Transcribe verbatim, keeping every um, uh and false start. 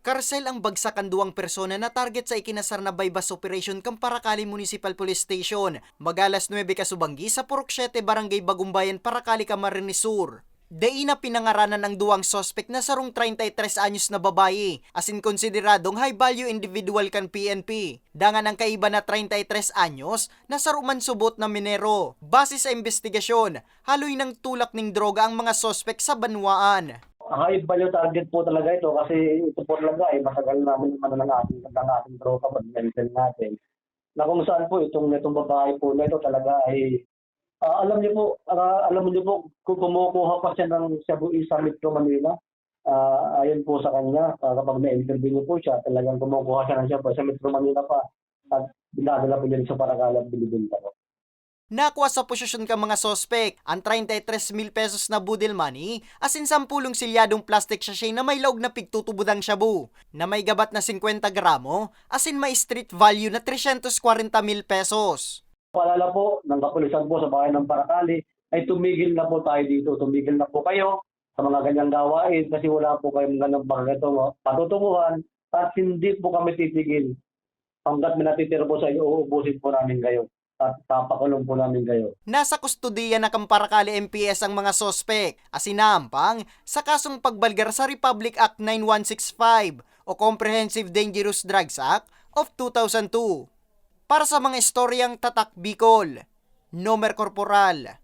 Karsel ang bagsak kan duwang persona na target sa ikinasar na buy-bust operation kan Paracali Municipal Police Station, mag-alas nuebe kasubanggi sa Purok Siete, Barangay Bagumbayan, Paracali, Camarines Sur. Dai na pinangaranan ang duwang suspek na sarong treinta y tres anyos na babayi, asin konsideradong high value individual kan P N P. Dangan ang kaiba na treinta y tres anyos na saro man subot na minero. Base sa imbestigasyon, haloy nang tulak ning droga ang mga suspek sa banwaan. High value target po talaga ito kasi ito po talaga ay matagal namin naman ng ating, ng ating tropa pag mention natin. Na kung saan po itong, itong babae po na ito talaga ay, ah, alam niyo po, ah, alam niyo po, kung kumukuha pa siya ng shabu sa Metro Manila, ah, ayon po sa kanya, ah, kapag na-interview niyo po siya, talagang kumukuha siya ng shabu sa Metro Manila pa at dinadala po niya sa Paracali at binibenta po. Nakua sa posesyon kan mga suspek an treinta y tres mil pesos na boodle money asin sampulong selyadong plastic sachet na may laog na pigtutubodang shabu na may gabat na singkwenta gramo asin may street value na tresyentos kwarenta mil pesos. Paalala po ng kapulisan po sa bayan ng Paracali ay tumigil na po tayo dito, tumigil na po kayo sa mga ganyang gawain kasi wala po kayong ganyang pagkakataon patutunguhan at hindi po kami titigil hanggat may natitira po sa inyo, uubusin po namin kayo at papakulong po namin kayo. Nasa kustodiya na kan Paracali M P S ang mga suspek asin naampang sa kasong pagbalgar sa Republic Act nine one six five o Comprehensive Dangerous Drugs Act of two thousand two. Para sa mga istoryang Tatak Bicol, Nomer Corporal.